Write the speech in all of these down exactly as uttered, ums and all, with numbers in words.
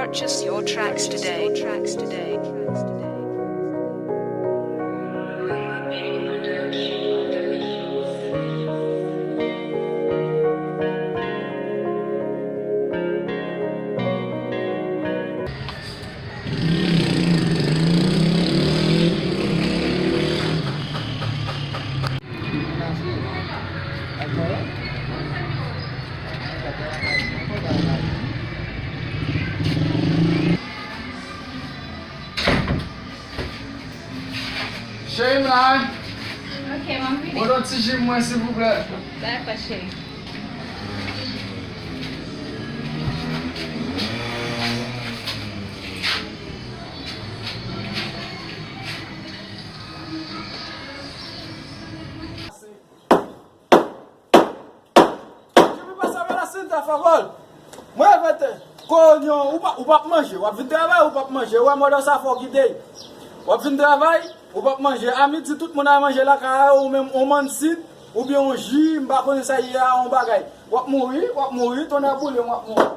Purchase your tracks today. Cheri m la. Ok, m ap vini. Mande yon ti ji pou mwen, silvouplè. Dakò, cheri. Jimmy, pasa pa la senta, favol. Mwen vete. Konyon, ou pa, ou p ap manje. W ap vin travay, ou p ap manje. Ou wè mòdò sa fò kite. W ap vin travay, ou p ap manje. A midi, tout moun al manje lakay yo, ou menm, on mansid, oubyen on ji, m pa konnen sa ye a, on bagay. W ap mouri, w ap mouri, tonnè boule m, w ap mouri.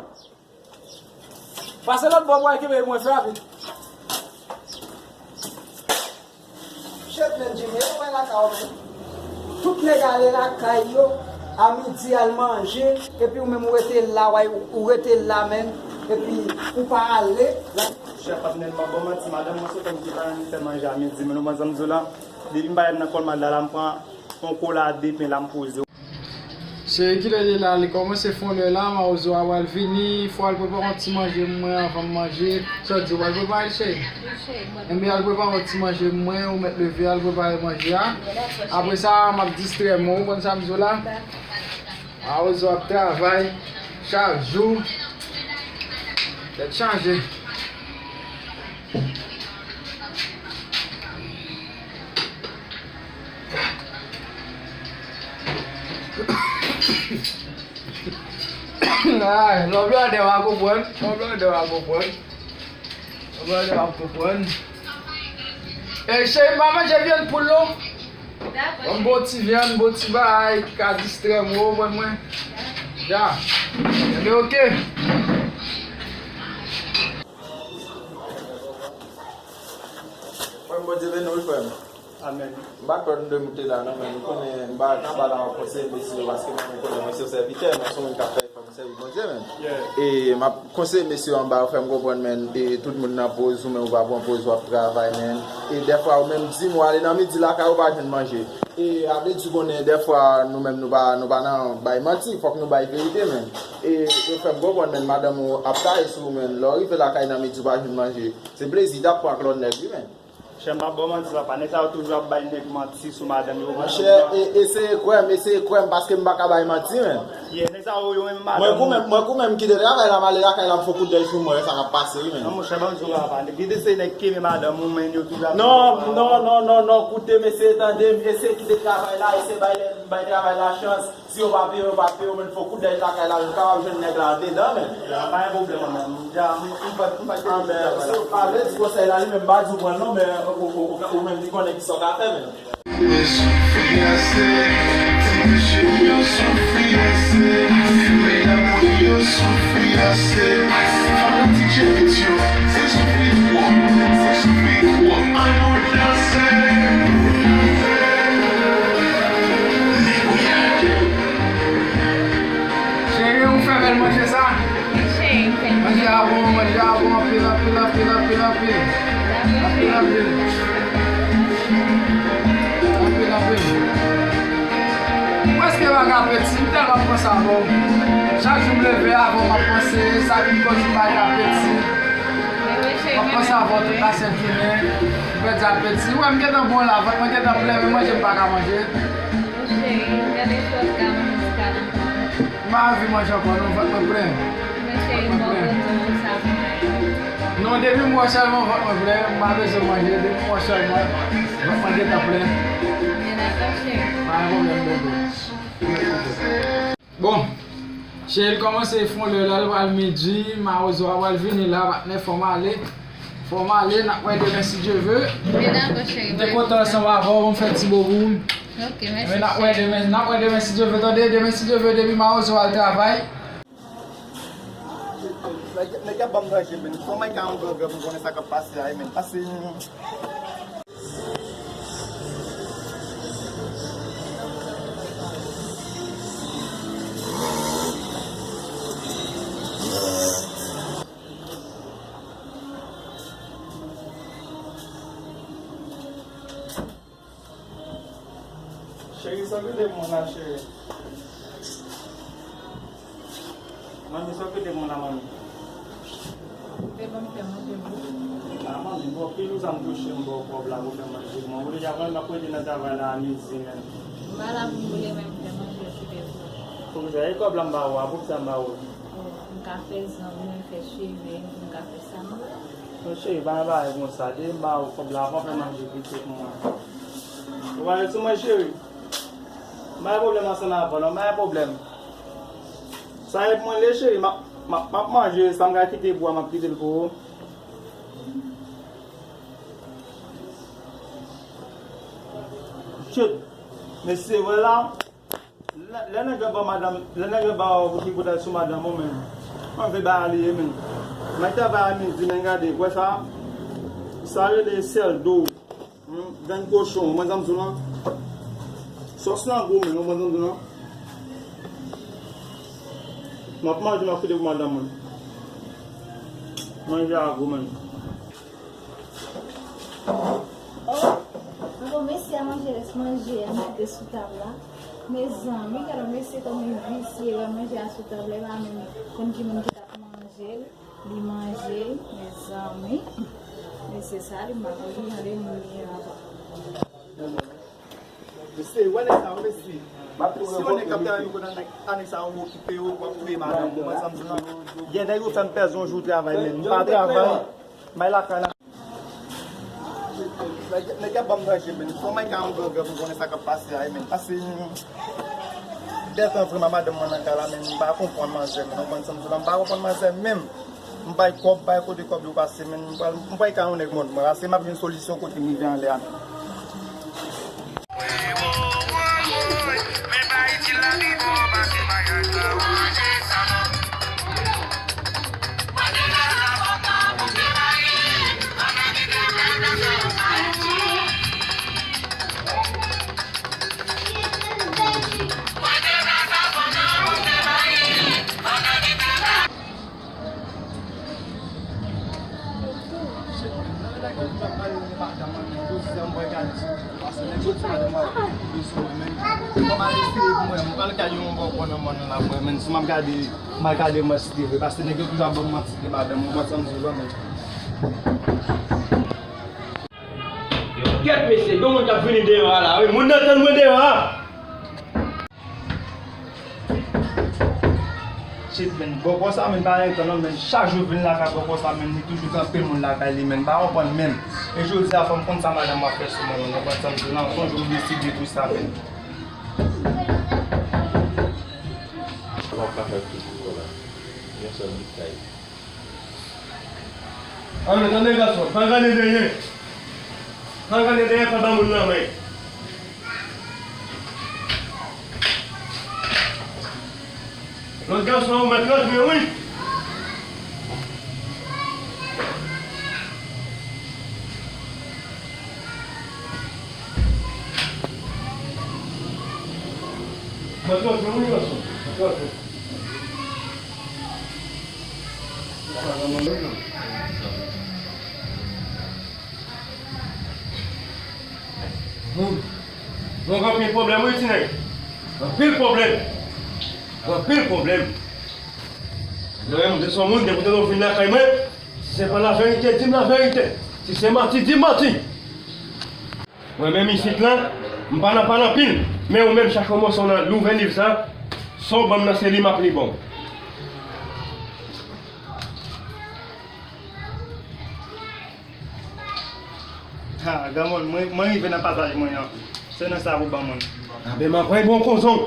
Pase lòt bò pou al kenbe mwen, fè rapid. Shit, man, Jimmy, e mwen lakay ou, man. Tout nèg ale lakay yo, a midi al manje, epi ou menm ou rete la, w a, ou rete la, man, epi ou pa ale. Chè, patnè m, m ap ba w manti, madanm mwen se fanm ki pa renmen fè manje a midi, men ou konn sa m di w la, depi m pa nan kòl mad la, la m pran yon kola de pen la, m poze. Cheri, kilè li la? Li kòmanse fon lè la, mawozo a pral vini. Fò al prepare yon ti manje pou mwen anvan m manje. Sa w di, ou pral prepare l, cheri? Wi, cheri, m pral. Enben, al prepare yon ti manje pou mwen, ou mèt leve, al prepare manje a. Dakò, cheri. Apre sa, m ap distrè mwen, ou konn sa m di w la? Dakò. Mawozo ap travay chak jou. Tèt chaje. Ay, lòblòdè w a konprann. Lòblòdè w a konprann. Lòblòdè w a konprann. Ey, cheri, m pa manje vyann poul non. Dakò, cheri. Ban m bon ti vyann, bon ti bagay ki ka distrè m, ou konprann mwen? Ja. Enben, oke. Frè m, Bondye beni w, wi, frè m. Amèn. M pa kwè nou de moute la, non, men nou konnen m pa ka pale an konseye mesye yo, paske mwen, mwen konnen mwen se yon sèvitè, mwen se yon moun k ap fè efò pou sèvi Bondye, men. Yeah. E m ap konseye mesye yo anba yo, fè m konprann, men, e tout moun nan poz, ou menm ou pa pran poz, w ap travay, men. E dèfwa, ou menm, di m ou ale nan midi lakay ou pa jwenn manje. E a vle di konnen dèfwa nou menm nou pa, nou pa nan bay manti, fòk nou bay verite, men. E yo fè m konprann, men, madanm ou ap taye sou ou, men. Lè w rive lakay nan midi ou pa jwenn manje, se plezi w t ap pran ak lòt nèg, wi, men. Chè, m p ap ba w manti, papa. Nèg sa yo toujou ap bay nèg manti sou madanm yo. Monchè, e, eseye kwè m, eseye kwè m, paske m pa ka bay manti, men. Yeah, nèg sa yo, yo renmen madanm yo. Mwen kou menm, mwen kou menm kite travay la, m ale lakay la, m fè kout dèy sou mwen, wè sa k ap pase, wi, men. Non, monchè, ban m di w la, papa. Gide se nèg ki renmen madanm ou, men yo toujou ap... Non, non, non, non, non, koute m, eseye tande m, eseye kite travay la, eseye bay, bay travay la chans. Si yo pa peye, yo pa peye, ou menm fè kout dèy lakay la, nou kapab jwenn nèg la andedan, men. Ya, pa gen pwoblèm, man. Ya, m, m pa, m pa... Ah, men, se pa vle di konsèy la, li menm pa di w pran l non, men ou, ou, ou, ou menm ki konnen ki sa w ka fè, men. Yo soufri ase, ti mesye yo soufri ase, medam yo soufri ase, fanatik Jimmy yo, se soufri twòp, se soufri twòp, ann nou danse. Cheri, ou fè bèl manje sa? Wi, cheri, m fè. Manje a bon, manje a bon, anpil, anpil, anpil, anpil, anpil. Dakò, cheri. Anpil, anpil. Anpil, anpil. M prèske pa gen apeti, m tèlman panse avè w. Chak jou m leve, avè w m ap panse, sa vin koz m pa gen apeti. Mwen panse avè w tout lasent jounen, m pèdi apeti. Ou wè m gentan bon la, vant mwen gentan plen, men manje m pa ka manje. Cheri, gade sa w ka manje, sa la. M pa anvi manje ankò non, vant mwen plen. Men cheri, m pa konn sa pou manje. Non, depi m wè sèlman vant mwen plen, m pa bezwen manje, depi m wè sèlman vant mwen gentan plen. Men dakò, cheri. Pa gen pwoblèm, bebe. Bon, cheri, l kòmanse fon lè la, l pral midi, mawozo a pral vini la, patnè, fò m ale. Fò m ale, n ap wè demen si Dye ve. Men dakò, cheri. M te kontan ansanm avè w, ban m fè ti bo pou ou. Ok, mèsi, cheri. Men n ap wè demen, n ap wè demen si Dye ve, tande, demen si Dye ve, depi mawozo al travay. Nèg, nèg ap ban m danje, men. Kòman y ka yon gran gran pou konnen sa k ap pase a, men? Pase. Cheri, sa w kite pou mwen la, cheri? Manmi, sa w kite pou mwen la, manmi? Te ban m fè manje pou ou. A, manmi, bon, pil ou sa m touche, m ba w kòb la pou fè manje pou mwen. Ou deja konn m ap rete nan travay la a midi menm. M pa la pou m boule men m fè manje, ou kite pou ou. Poukisa? E kòb la m ba ou a, poukisa m ba ou? M ka fè zong mwen, fè cheve m, m ka fè sa m vle. Non, cheri, pa gen bagay konsa. Depi m ba ou kòb la, fò w fè manje pito pou mwen. Ou pa ret sou mwen, cheri? M pa gen pwoblèm ansanm avè w, non, m pa gen pwoblèm. Sa e pou mwen l ye, cheri, m ap, m ap, m ap manje, sa m ka kite pou ou a, m ap kite l pou ou. Chut! Mesye, wè la. Lè, lè nèg la ba w madanm, lè nèg la ba w ki pou t al sou madanm ou, men. Move bagay li ye, men. Nèg travay a midi, men gade, wè sa? Sa rele sèl do. Hmm, vyann kochon, ou konprann sa m di w lan? Sòs lan gou, men, ou konprann sa m di w lan? M ap manje, m ap kite pou madanm mwen. Manje a gou, men. Oh, bon, mesye a manje rès manje a mete sou tab la. Mezanmi, gade mesye kòman li visye, wè manje a sou tab la, li pa menm konn ki moun ki t ap manje l, li manje l, mezanmi. Mesye sa, li pa konn ki jan de moun li ye ankò. Mesye, wè nèg sa yo, mesye. Si yon nèg k ap travay pou kont nèg, nèg sa yo okipe yo, w ap touye madanm ou, ou konprann sa m di w lan? Gen nèg yo fè m pèdi yon jou travay, men m pa travay, m bay lakay la. Nèg, nèg ap ban m danje, men. Kòman y ka yon gran gran pou konnen sa k ap pase a, men? Pase dètan vrèman madanm mwen nan kay la, men m pa konprann manzè, men. Ou konprann sa m di w lan? M pa konprann manzè menm. M bay kòb, bay kote kòb yo pase, men. M pral, m pral ka yon nèg mòd mwen. Pase m ap jwenn solisyon kote m rive anlè a, men. Kèt mesye, gen moun k ap vini deyò a la, wi, moun nan tann mwen deyò a. Shit, men, bòkò sa, men, pa gen tan non, men, chak jou vin lakay bòkò sa, men, li toujou gen anpil moun lakay li, men, m pa konprann menm. E jodi a, fò m konn sa madanm mwen ap fè sou mwen, men, ou konprann sa m di w lan, se yon jou m deside tou sa, men. Sa w ap ka fè tout pou kò la. Yon sèl bout kay. Ann, tande gason, pa gade dèyè. Pa gade dèyè, pa ba moun lanmen. Lòt gason an, ou mèt rantre, wi. Mèt rantre, wi, gason. Mèt rantre. Moun, moun gen anpil pwoblèm wi, ti nèg. Anpil pwoblèm. Anpil pwoblèm. Mwen menm, m te son moun, depi w vin lakay mwen, si se pa laverite, di m laverite. Si se manti, di m manti. Mwen menm isit lan, m pa nan pale anpil, men ou menm chache yon mòso nan louvè liv sa, sa w ban m nan se li m ap li ba w. Ha, granmoun, mwen, mwen rive nan pasaj mwen an. Se nan sa pou ban mwen. Anben m ap bay bon kozon.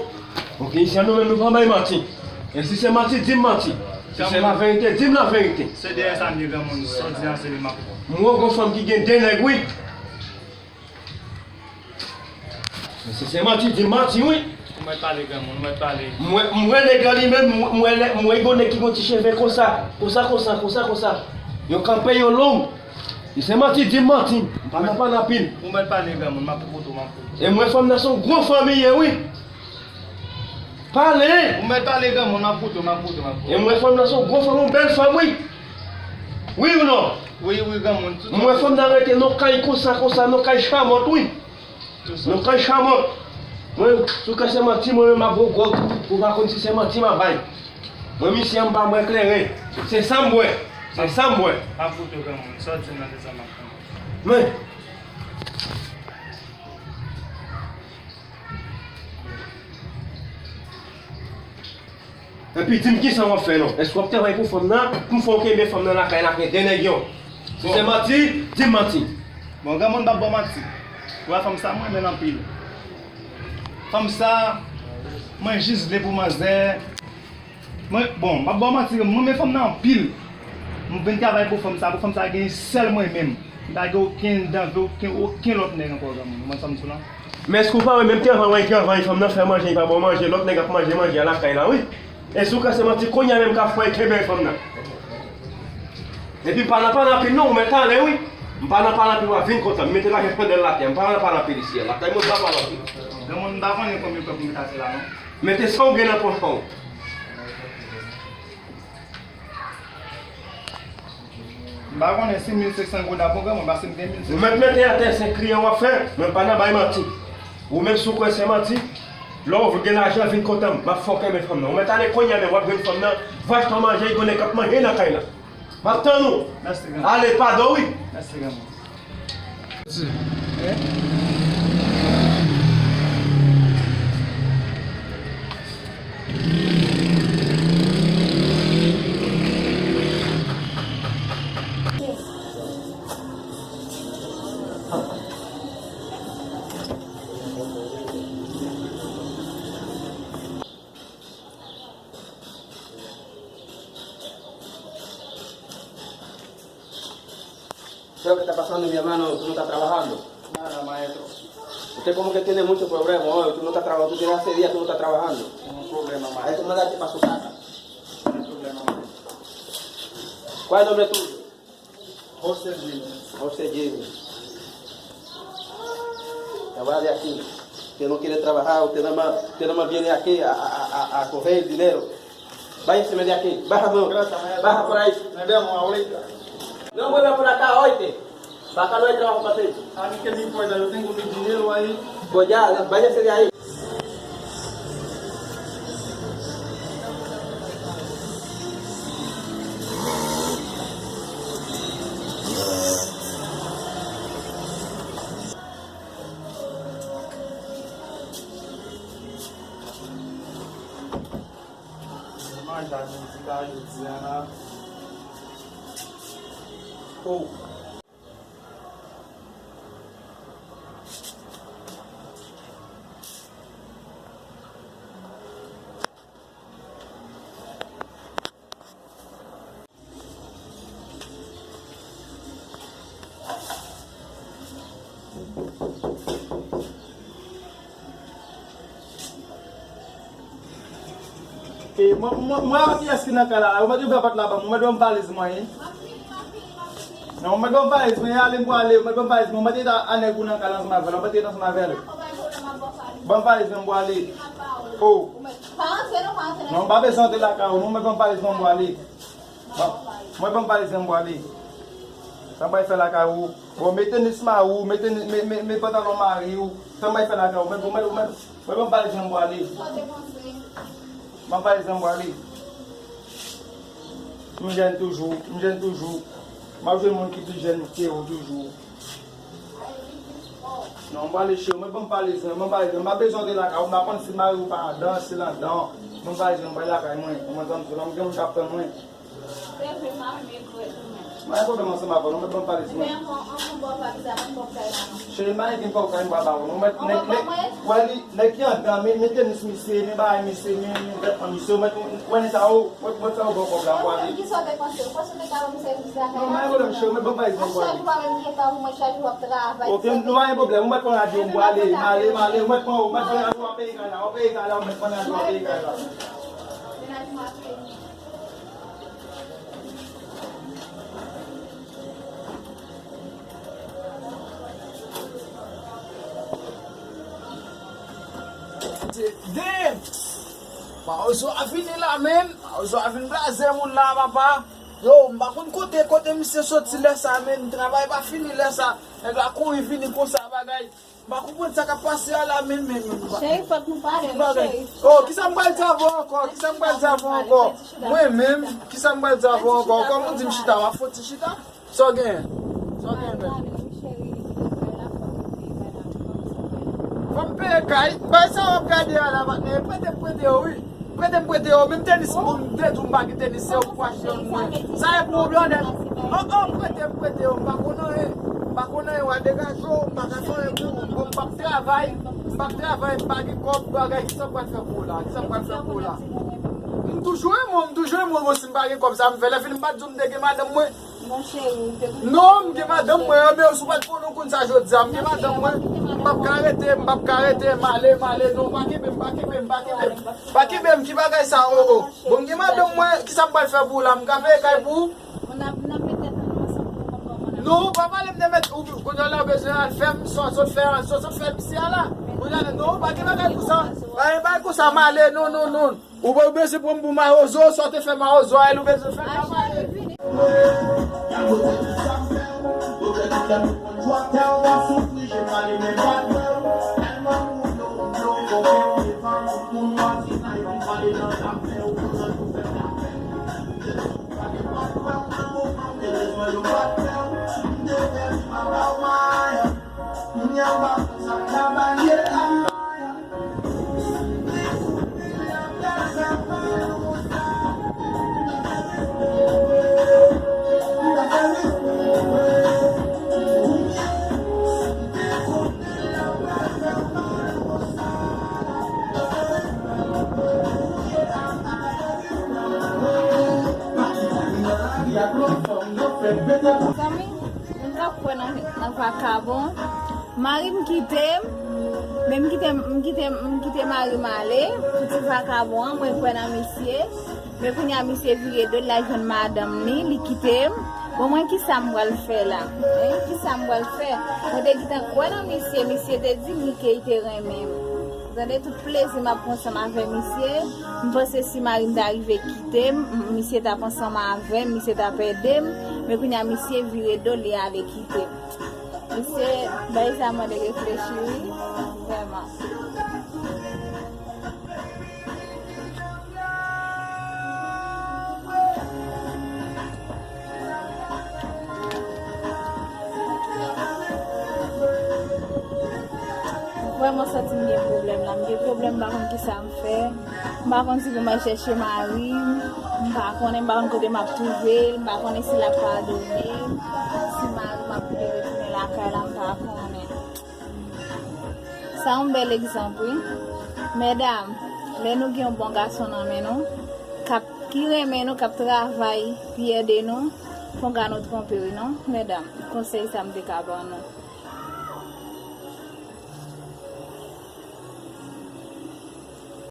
Oke, isi a nou menm nou pa bay manti. E si se manti, di m manti. Si se laverite, di m laverite. Se dèyè sa m ye granmoun, sa w di an se li m ap pran. M wè w gon fanm ki gen de nèg wi. Men si se manti, di m manti wi. Ou mèt pale, granmoun, ou mèt pale. M wè, m wè nèg lan li menm, m wè, m wè lè, m wè gon nèg ki gon ti cheve konsa, konsa, konsa, konsa, konsa. Yo kanpe yo long. Li se manti, di m manti. M pa nan pale anpil. Ou mèt pale, granmoun, m ap koute w, m ap koute w. E m wè fanm nan se yon gwo fanm li ye, wi. Pale! Ou mèt pale, granmoun, m ap koute w, m ap koute w, m ap koute w. E m wè fanm nan se yon gwo fanm, yon bèl fanm, wi. Wi ou non? Wi, wi, granmoun, tout. M wè fanm nan rete nan kay konsa, konsa, nan kay chamòt, wi. Nan kay chamòt. Mwen, si w kwè se manti, mwen menm m ap bo gwòg, ou pa konn si se manti m ap bay. Mwen, misye, m pa bwè kleren. Se san m bwè. Se san m bwè. M ap koute w, granmoun. Sa w di m nan, se sa m ap fè. Men. Epi di m kisa w ap fè non. Èske w ap travay pou fanm nan? Pou m fè w kenbe fanm nan lakay la, gen de nèg yo. Si se manti, di m manti. Bon, granmoun, m p ap ba w manti. Ou wè fanm sa, mwen renmen l anpil. Fanm sa, mwen jis vle pou manzè. Mwen, bon, m ap ba w manti, mwen renmen fanm nan anpil. M vin travay pou fanm sa, pou fanm sa gen sèl mwen menm. M pa gen okenn dan, okenn, okenn lòt nèg ankò, granmoun. Ou konprann sa m di w la? Men èske w pa wè menm travay w ap travay, fanm nan fè manje, li pa ba w manje, lòt nèg ap manje manje a lakay la, wi. E si w ka se manti, kounye a menm ka fè kenbe fanm nan. Epi m pa nan pale anpil non, ou mèt ale, wi. M pa nan pale anpil, w ap vin kontan. M mete lajan pandèl lakay, m pa nan pale anpil isi a. Lakay mwen m pa pale anpil. Granmoun, m pa konnen konbyen tan pou m mete atè la non. Mete sa w gen nan pòch pa w. M pa konnen si mil senk san goud ap bon, granmoun, paske m gen mil senk san. Ou mèt mete atè, se kliyan w ap fè, mwen pa nan bay manti. Ou menm si w kwè se manti, lè w gen lajan, vin kontan m, m ap fè w kenbe fanm nan. Ou mèt ale kounye a menm, w ap jwenn fanm nan, va achte w manje, gon nèg k ap manje nan kay la. M ap tann ou. Mèsi, granmoun. Ale, padon, wi. Mèsi, granmoun. Creo que está pasando mi hermano, tú no estás trabajando. Nada, maestro. Usted como que tiene mucho problema hoy, tú no estás trabajando, tú tienes hace días, tú no estás trabajando. Tengo un problema, maestro. Hay que mandarte para su casa. No hay problema, maestro. ¿Cuál es el nombre tuyo? José Jimmy. José Jimmy. Te va de aquí. Usted no quiere trabajar, usted nada más, usted nada más viene aquí a, a, a, a coger dinero. Váyase de aquí, baja mano. Gracias, maestro. Baja por ahí. Nos vemos ahorita. No vuelva por acá, oíste. Para acá no hay trabajo para ti. A mí qué me importa, yo tengo mi dinero ahí. Pues ya, váyase de ahí. Manje a midi la, jodi a la. Oh. E, mwen, mwen, mwen, kiyès ki nan kay la? Ou mèt ouvè pòt la ban mwen, ou mèt ban m valiz mwen, wi. Non, ou mèt ban m valiz mwen, ale m pwale, ou mèt ban m valiz mwen, ou mèt rete a nèg ou nan kay la ansanm avè l, ou mèt rete ansanm avè l. Ban m valiz mwen, m pwale. Oh. Non, m pa bezwen antre lakay ou, non, ou mèt ban m valiz mwen, m pwale. Bon, mwen ban m valiz mwen, m pwale. Sa m pral fè lakay ou? Bon, mete tenis mari w, mete, me, me, me pantalon mari w. Sa m pral fè lakay ou? Mwen, mwen, mwen, mwen ban m valiz mwen, m pwale. Ban m valiz mwen, m pwale. M jèn toujou, m jèn toujou. M ap jwenn moun ki pi jèn ke ou toujou. Non, m pwale cheri, mwen ban m valiz mwen, ban m valiz mwen. M pa bezwen antre lakay ou, m pa konn si mari w pa anndan, si l anndan. Ban m valiz mwen, m pral lakay mwen. Mwen tann sou la, m gen moun k ap tann mwen. Se vre, m ap regrèt ou menm. M pa gen pwoblèm ansanm avè w, non, mèt ban m pale sou mwen. Men anvan, anvan ba w pa bizay, ban m ba w kay la, non. Cheri, m pa gen kòb kay, m pa ba w, non, mèt, nèg, nèg, wè li, nèg ki anndan, men, men tenis misye, men bagay misye, men, men vètman misye, mèt, wè nèg sa yo, mèt, mèt fè yo ba w kòb la, pou ale. Kisa w te panse? Ou panse w te ka ban m sèvis la kay la? Non, m pa gen pwoblèm, cheri, mèt ban m pale sou mwen, pou ale. Chaj ou pa menm gen tan pou mwen, chaj ou ap travay. Ok, nou pa gen pwoblèm, ou mèt pran radyo, m pou ale, m ale, m ale, ou mèt pran, ou mèt pran radyo, w ap peye kay la, w ap peye kay la, ou mèt pran radyo, w ap peye kay la. Mennaj mwen ap peye. Damn! Mawozo a vini la, menn. Mawozo a vin blaze moun la, papa. Yo, m pa konn kote, kote misye soti lè sa, menn. Travay pa fini lè sa. Nèg la kouri vini konsa, bagay. M pa konprann sa k ap pase a la menm, menm, menm. Cheri, fòk nou pale, wi, cheri. Oh, kisa m pral di avè w ankò? Kisa m pral di avè w ankò? Mwen menm, kisa m pral di avè w ankò? Kòm ou di m chita, w ap fouti chita? Sa w genyen? Sa w genyen menm? Fò m peye kay. Bay sa w ap gade a la, patnè. Prete m, prete yo, wi. Prete m, prete yo. Menm tenis pou m te di w m pa gen tenis, se yo k pou achte youn mwen. Sa e pou ou, Blondèt. Oh, oh, prete m, prete yo. M pa konn anyen. M pa konn anyen, w a degaje w, m pa ka fè anyen pou ou. Bon, m p ap travay. M p ap travay, m pa gen kòb, bagay, kisa m pral fè pou ou la? Kisa m pral fè pou ou la? M toujou renmen w, m toujou renmen w, bon, si m pa gen kòb sa m fè. Lè fini m pa t di w m te gen madanm mwen. Mon cheri, ou te konn. Non, m gen madanm mwen, men si w pa t konnen, w konn sa jodi a. M gen madanm mwen, m p ap ka rete, m p ap ka rete, m ale, m ale, non, pa kenbe m, pa kenbe m, pa kenbe m. Pa kenbe m, ki bagay sa, oh, oh. Bon, m gen madanm mwen, kisa m pral fè pou ou la? M ka peye kay pou ou? Non, ou pa pale m de mèt, ou, kounye a la, ou bezwen al fè m, sa w sot fè, sa w sot fè misye a la. Kounye a la, non, pa gen bagay konsa. Pa gen bagay konsa, m ale, non, non, non. Ou pa bezwen pran m pou mawozo, sa w te fè mawozo a, ou bezwen fè l la pale. Zanmi, m t ap kwè nan, nan vakabon. Mari m kite m, men m kite, m kite, m kite mari m ale pou ti vakabon an, mwen kwè nan misye. Men kounye a misye vire do l, l al jwenn madanm li, li kite m. Bon, mwen kisa m pral fè la? Hein? Kisa m pral fè? Mwen te gentan kwè nan misye, misye te di m li ke li te renmen m. Tande tout plezi m ap pran ansanm avè misye. M panse si mari m ta rive kite m, m, misye t ap ansanm avè m, misye t ap ede m. Men kounye a misye vire do l, li ale kite m. Misye, bagay sa mande reflechi, wi, vrèman. Vrèman santi m gen pwoblèm la. M gen pwoblèm, m pa konn kisa m fè. M pa konn si pou m al chèche mari m. M pa konnen, m pa konn kote m ap twouve l. M pa konnen si l ap padone m. Si mari m ap vle retounen lakay la, m pa konnen. Sa yon bèl egzanp, wi. Medam, lè nou gen yon bon gason nan men nou, k ap, ki renmen nou, k ap travay, ki ede nou, konga nou twonpe, wi, non, medam. Konsèy sa m te ka ban nou.